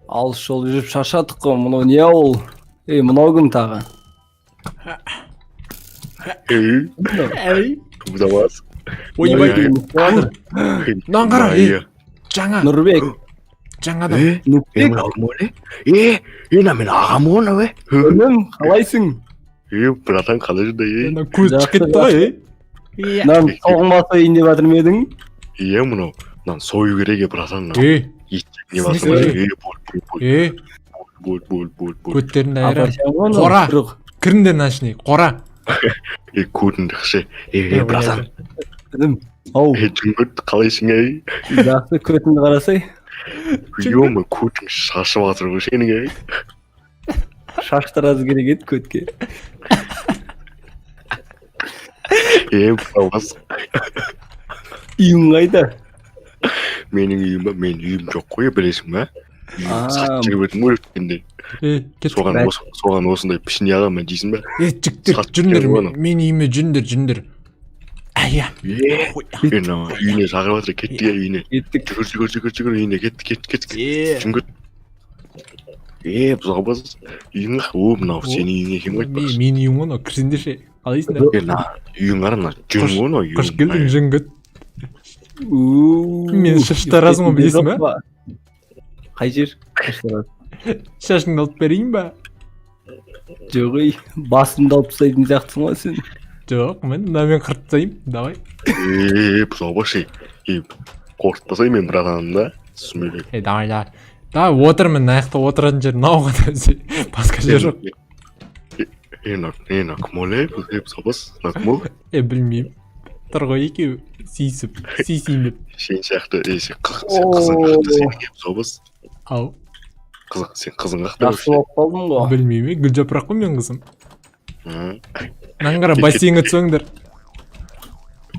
Алыс жол жүріп шаршадық қой. Мынау не ауыл? Ей, мынау кім тағы? Ей, Әй. бұзамас. Ойбай. Мынаны Мынаны қара, ей. Жаңа, Нұрбек. жаңа адам. Е, е, Нұрбек. мынау кім ол, е? Е, е, мына менің ағам ғой мынау, е. Інім, қалайсың? Е, братан, қалай жүрді, е? Мына көз Жақсы, шығып кетті ғой, ей. Мынаны соғымға сояйын деп жатыр ма едің? Е, мынау, мынаны сою керек, е, братан, мынау. Ей, Ет не басым, Смысле? е, бол, бол, бол, ей, бол, бол, бол, бол. көттеріңді айырам. Апа, сен ғой мынау, Қора. түрі. Кіріңдер мына ішіне, қора. Е, көтіңді қышы. Е, е, братан, Інім, ау, е, жүңгірт, қалайсың, ей? жақсы, көтіңді қарасай. Ё-моё, көтің шашып жатыр ғой сенің, ей. Шаштараз керек еді көтке. Е, бұзамас. Үйің қайда? Менің үйім ба? Менің үйім жоқ қой, білесің ба? Үйім А. сатып жіберіп едім ғой өткенде. Ей, кеттік. Соған Бәк. соған осындай пішін ағам мен дейсің ба? Ей, жігіттер, Сатып жүріңдер, жіберіп оны. менің үйіме жүріңдер, жүріңдер. Әй, Е, е, мынау үйіне шақырып жатыр, кеттік, е, үйіне. Кеттік. Жүгір, жүгір, жүгір, жүгір, үйіне кеттік, кеттік, кеттік. Е. Жүңгір. Е, бұзаубас, үйің ақ, о, мынау О. сенің үйің екен ғой айтпақшы. Менің үйім ғой мынау, кірсеңдерші. Қалайсыңдар? Е, мына үйің қара, мына жүн ғой мынау үйің. Қош келдің, жіңгіт. У. Мен шаштаразым ғой, білесің ба? Қай жер? Шаштараз. Шашыңды алып берейін ба? Жоқ, ей, басымды алып тастайтын сияқтысың ғой сен. Жоқ, мен мынамен қырып тастаймын. Давай. Е, бұзаубас, ей, е, қорқытпасай мен братаным да, түсінбей. Ей, давай, давай. Давай, отыр, мен мына жақта отыратын жер мынау ғана, басқа жер жоқ. Е, е, мынау, е, мынау кім ол, е, бұл, е, бұзаубас, мынау кім ол? Е, білмеймін. Тұр ғой екеуі сүйісіп, сүйісейін деп. Сен сияқты, е, сен сен қызың қақты сенің, е, бұзаубас. Ау, Қызық, сен қызың қақты Жақсы болып қалдым ғой. білмеймін, е, гүл жапырақ қой менің қызым. вообще. Мынаны қара, бассейнге түсіңдер.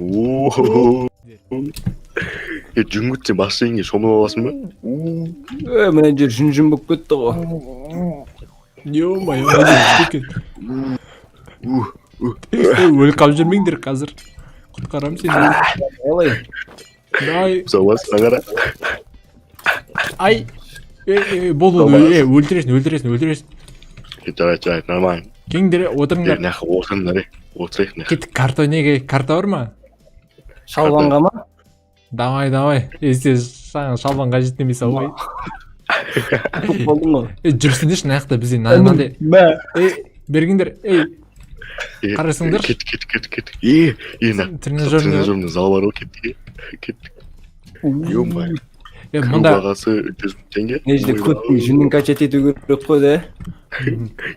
О, е, жүңгіт, сен бассейнге шомыла аласың ба? Е, мына жер жүн жүн болып кетті ғой. Ё-моё, мына жер күшті екен. Ух, Ей, өліп қалып жүрмеңдер қазір. Құтқарамын сені. Қалай? Давай, бұзаубас, мына қара. ай. Ей, ей, болды, болды, ей, өлтіресің, өлтіресің, өлтіресің. Е, жарайды, жарайды, нормально. Келіңдер, Е, отырыңдар. мына жаққа отырыңдар, е, отырайық мына жаққа. Кеттік, карта неге? Карта бар ма? Шалбанға ма? Давай, давай. Е, сен саған шалбан қажет емес ау. Ұтып қалдым ғой. Ей, жүрсіңдерші мына жақта бізде мынандай. Мә. Ей, бергіңдер, ей, Е, қарасаңдаршы. Кеттік, кеттік, кеттік, кеттік. Е, е, мына Тренажерный. тренажерный зал бар ғой, кеттік, е, кеттік. Ё-моё, Е, кіру мында бағасы 100 000 теңге. Мына жерде көттің жүнін качать ету керек қой да.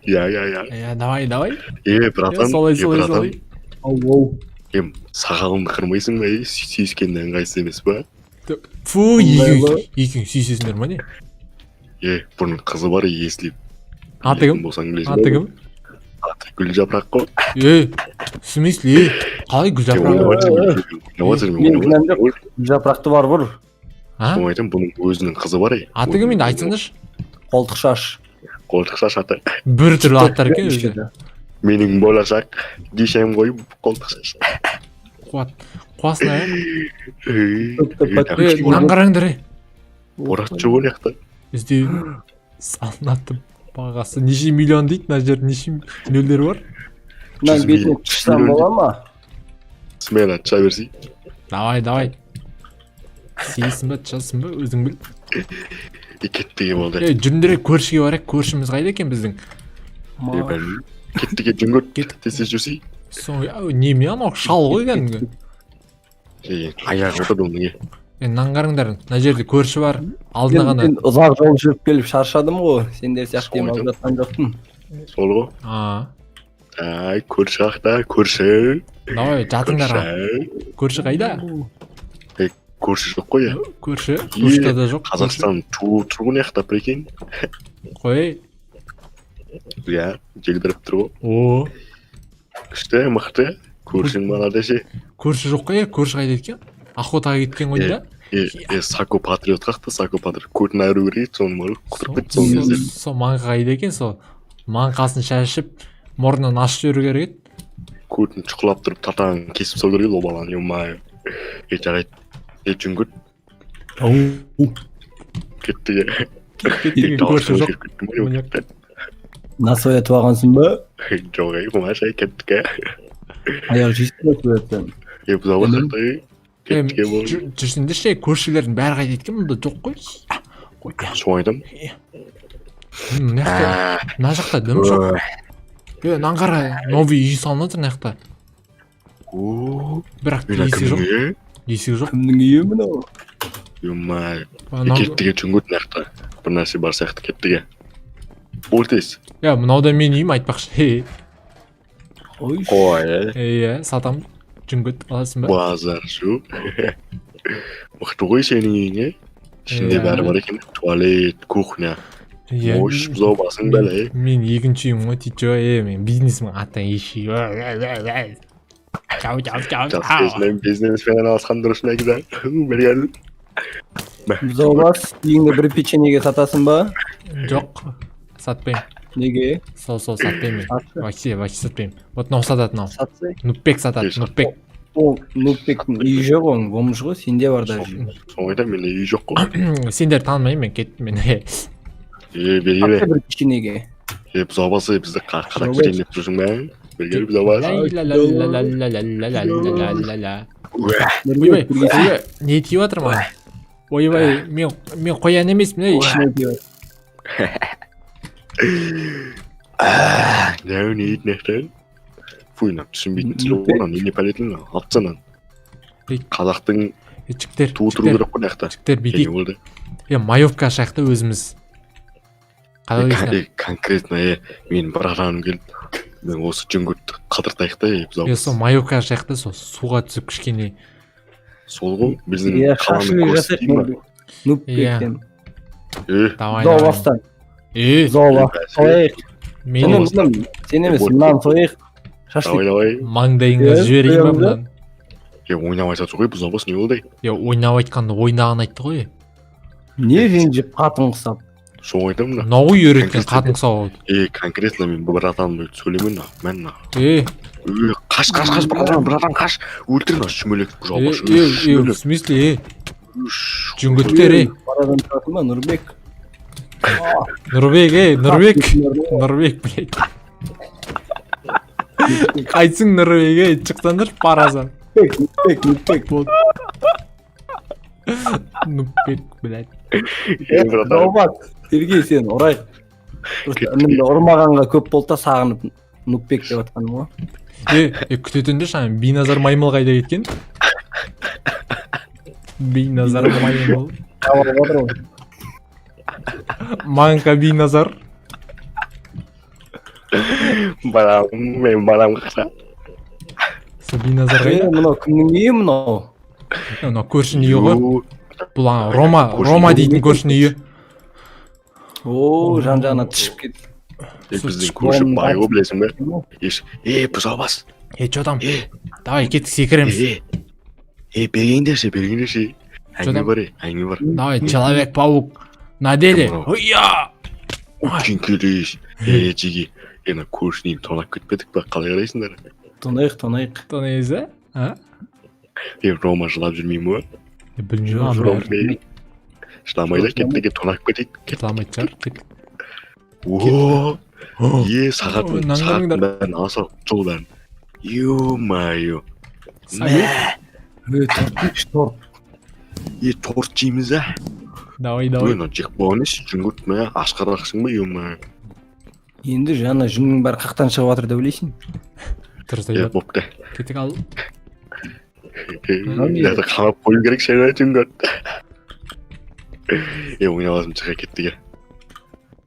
Иә, иә, иә. Е, давай, давай. Е, Е, братан, солай, е, солай, братан, солай. Ау, ау. е, сақалыңды қырмайсың ба, е, сүйіскеннен ыңғайсыз емес па? Фу, Ондай екеуің ғой. екеуің сүйісесіңдер ма не? Е, бұның қызы бар, если Аты кім? болсаң білесің. Аты кім? Аты гүл жапырақ қой. Ей, в смысле, ей, қалай гүл Е, жапырақ? ойнап жатырмын, ойнап жатырмын, Мен ойнап кінәм жатырмын. жоқ. Жапырақты бар бұр. А? Соны айтамын, бұның өзінің қызы бар, е. Аты кім енді, айтсаңдаршы. Қолтық шаш. Қолтық шаш аты. Бір түрлі аттар екен өзі. Менің болашақ дишем ғой қолтық шаш. Қуат. Қуасың ә? Ей, Е, мынаны қараңдар, ей. Борат жоқ ол жақта. Іздеу салынатын бағасы неше миллион дейді, мына жерде неше нөлдер бар? Мынаның Жүз бетіне миллион. тышсам бола ма? Смело түсе берсей. Давай, давай. Сейсің ба, тышасың ба, өзің біл. Е, кеттік, е, болды. Е, жүріңдер, е, көршіге барайық, көршіміз қайда екен біздің? Е, бәлем. Кеттік, е, жүңгірт, Кеттік. тез тез жүрсей. Сол, ау, неме анау шал ғой кәдімгі. Е, аяғы отырды оның, е. Е, мынаны қараңдар, мына жерде көрші бар, алдына Мен ғана. мен ұзақ жол жүріп келіп шаршадым ғой. Сендер сияқты Сол демалып жатқан жоқпын. Сол ғой. А, Ай, көрші қақта, көрші. давай, жатыңдар. А. Көрші. Көрші қайда? Көрші жоқ қой, е. Көрші, көршіде де жоқ. Көрші. Қазақстан туы тұр ғой мына жақта, прикинь. Қой. Иә, желбіреп тұр ғой. О, Күшті, мықты. Көршің мана десе. көрші жоқ қой, е, көрші қайда кеткен? Охотаға кеткен ғой дейді. Е, е, Сако патриот қақты, Сако патриот. Көтін айыру керек еді, соны бар, құтырып кетті сол Сол кезде. сол маңқа қайда екен сол? Маңқасын шашып, мұрнын ашып жіберу керек еді. Көтін шұқылап тұрып, татағын кесіп тастау керек еді ол баланы, ё-моё. Е, жарайды. Е, жүңгірт, Ау. кеттік, е. Кеттік, көрші жоқ. Маньяк. Насвай атып алғансың ба? Жоқ, ей, болмашы, кеттік, е. Аяқ жейсің ба суретті? Е, бұзау Інім. басты, кеттік, е, болды. Жүрсеңдерші, көршілердің бәрі қайда кеткен, мұнда жоқ қой. Қой. Соны айтамын. Мына жақта, мына жақта дым жоқ. Е, мынаны қара, новый үй салынып жатыр мына жақта. О, Бірақ мына есік жоқ, кімнің үйі? есік жоқ. Кімнің үйі мынау? Ё-май. Мынау- Кеттік, е, жүңгірт мына жақта. Бір нәрсе бар сияқты, кеттік, е. Бол тез. Иә, мынау да менің үйім айтпақшы. Хе, Ой, Қой, е. иә, сатам. Жүңгіт аласың ба? Базар шу. Мықты ғой сенің үйің, е? Ішінде Иә. бәрі бар екен. Туалет, кухня. Иә. Мощь, бұзау басың бәле. Мен екінші үйім ғой, ты чё, е, мен бизнесім аттан еші. Чау, чау, чау, Жас чау. кезінен бизнеспен айналысқан дұрыс негізі. Берген. Бұзау бас, үйіңді бір печеньеге сатасың ба? Жоқ, сатпаймын. Неге? Сол, сол, сатпаймын мен. Сатшы. Вообще, вообще сатпаймын. Вот мынау сатады мынау. Сатсай. Нупбек сатады, Ей, сат. Нупбек. Ол Нупбектің үйі жоқ, оның бомж ғой, сенде бар даже. Соны айтамын, менде үй жоқ қой. Сендер танымаймын мен, кеттім мен. Е, бергеле. Сатшы бір печеньеге. Е, бұзау басы, бізді қарап Бұзау кетейін деп тұрсың ба? Бергеле, бұзау бас. Ла-ла-ла-ла-ла-ла-ла-ла-ла-ла. Уә, Ойбай, ойбай, не тиіп жатыр маған? Ойбай, мен қоян емеспін, ей. Ішіне тиіп. Мынау не дейтін еді? Фуй, мынау түсінбейтін тіл ғой, мынау не пәле мынау? Алып таста мынаны. Ей. Қазақтың Жігіттер, туы тұру жігіттер, керек қой мына жақта. жігіттер Е, не бүйтейік. болды? Е, маевка ашайық та өзіміз. Қалай Е, ойлайсыңдар? е, конкретно, е, менің бір ағам келіп, мен осы жүңгіртті қыдыртайық та, е, бұзау Е, бас. сол маевка ашайық та, сол суға түсіп кішкене. Сол ғой, біздің Иә, қаланың шашлык көрсетейін жасайық ба? Нупбектен. Е, Давай, Бұзау давай. бастан. Е, Бұзау бас. бәсе. Сояйық. Сен мені емес, сен емес, мынаны сояйық. Давай, Шашлык. давай. маңдайыңа Е, жіберейін ба соямыз да? мынаны? Е, ойнап айтады ғой, бұзау бас не болды? Е, ойнап айтқанды ойнаған айтты ғой. Не ренжіп қатын құсап? Соны айтамын мына. Мынау ғой үйреткен қатын құсап. Е, конкретно мен братанымды сөйлемеймін мына, мен мына. Е, Е, қаш, қаш, қаш, братан, братан, қаш. Өлтір мына шүмелек бұзау е, бас. е, е, в смысле, е, жүңгіттер, е. Барадан тұратын ба, Нұрбек? Нұрбек, ей, Нұрбек. Нұрбек, блядь. Қайтсың Нұрбек, ей, шықсаңдаршы паразан. Нұрбек, Нұрбек, Нұрбек болды. Нұрбек, блядь. Е, братан. Бұзау бас, Сергей, сен ұрайық. Просто інімді ұрмағанға көп болды да сағынып Нұрбек деп жатқаным ғой. Е, е, күтетіндерші, ана Биназар маймыл қайда кеткен? Биназар маймыл. Хабарлап отыр ғой. Маңқа Биназар. Барам, мен барам қаша. Сол Биназар Е, қайда? мынау кімнің үйі мынау? Е, мынау көршінің үйі ғой. Бұл ана Рома, Көршінің Рома үйі. дейтін көршінің үйі. О, жан жағына тышып кетті. Е, біздің көрші бай ғой, білесің бе? Еш, е, бұзау бас. Е, чё там? Е, Давай, кеттік, секіреміз. е, е, бергеңдерші, бергеңдерші. Әңгіме там? бар, е, әңгіме бар. Давай, Человек-паук. На деле. Мынау. Уя! Үлкен келеш. Е, жеге, е, мына көршінің үйін тонап кетпедік па? Қалай қарайсыңдар? Тонайық, тонайық. Тонайыз, а? А? Е, Рома жылап жүрмей ме? Е, білмеймін, ана Рома, бәрі. е, жыламайды, кеттік, е, тонап кетейік. Кет. Жыламайтын шығар. Кеттік. О, е, сағат, Ой, мынаны сағаттың қараңдар. бәрін ала сал, жол бәрін. Ё-моё. Салют. Е, торт жейікші, торт. Е, торт жейміз, а? Давай, Ой, давай. мынау жеп қойған еш, жүңгірт мә, ашқарақсың ба, ё-моё. Енді жаңа жүннің бәрі қақтан шығып жатыр деп ойлайсың. Дұрыс Е, айтады. бопты. Кеттік ал. Мына жақта қамап қою керек сені, жүңгірт. Е, ойнап шыға кеттік, е.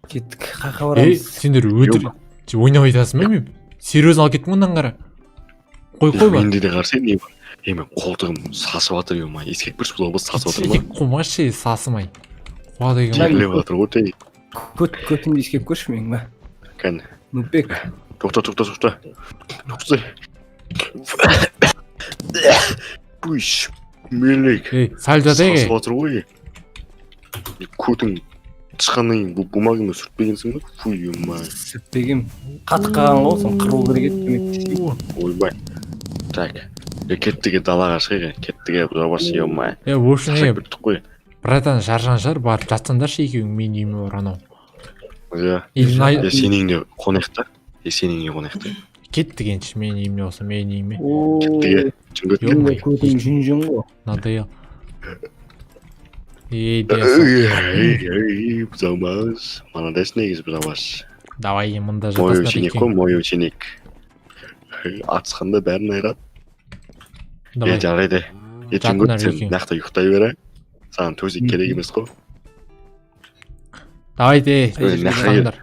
Кеттік, қаққа Ей, барамыз. сендер өтірік ойнап айтасың ба мен? Серьезно алып кеттім ғой мынаны қара. Қой, қой ба. Менде де қарасай не бар? Е, мен қолтығым сасып жатыр, ё-моё. Ескек бір бұзау бас сасып жатыр ма? Қумашы, сасымай. Қуады екен ғой. Терлеп жатыр ғой, тей. Көт, көтімді иіскеп көрші менің, мә. Кәне. Нұрбек, Тоқта, тоқта, тоқта. Тоқта. Пуй, шүмелек. Ей, сәл жатайық, Сасып ей. жатыр ғой. Е, көтің тышқаннан кейін бумагамен сүртпегенсің ба? Фу, ё-моё. сүртпегем. Қатып қалған ғой, соны қыру керек еді көмектесейік. Ойбай. Так. Е, кеттік, е, далаға шығайық, е. Кеттік, е, бұзау бас, ё-моё. Е, в общем, е, Шаршап кеттік қой. Братан, жаржан шығар, барып жатсаңдаршы екеуің, менің үйіме бар анау. Иә. Или Е, сенің үйіңде қонайық та. Е, сенің үйіңе қонайық та. Кеттік енді менің үйіме болса, менің үйіме. О. Кеттік, е. Жыңғыт. Ё-моё. Сенде көтің жүн жүн ғой. Надоел. Ей, де. Ей, бұзамас. Молодец негізі, бұзамас. Давай, мында Мой жатасыңдар ученик екеуің. қой, мой ученик. Атысқанда бәрін айырады. Е, Давай. жарайды. Е, Жатыңдар Жыңғыт, сен екеуің. мына жақта ұйықтай бер, саған төсек керек емес қой. Давайте. Ей, мына жаққа кел. Ұйықтаңдар.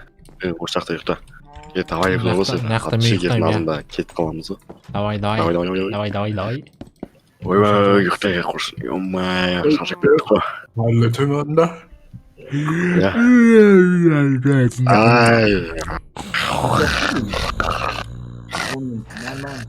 Е, осы жақта ұйықта. Е, давай. Мына Болса, жақта- мына жақта мен шекердің ұйықтаймын, иә. алдында кетіп қаламыз ғой. Давай, Давай. давай. Давай, давай. Давай, давай, давай. Ойбай, ұйықтай құрсын, ё-моё, шаршап кеттік қой. Әлі төменде. Иә. Ай. Оның мамам.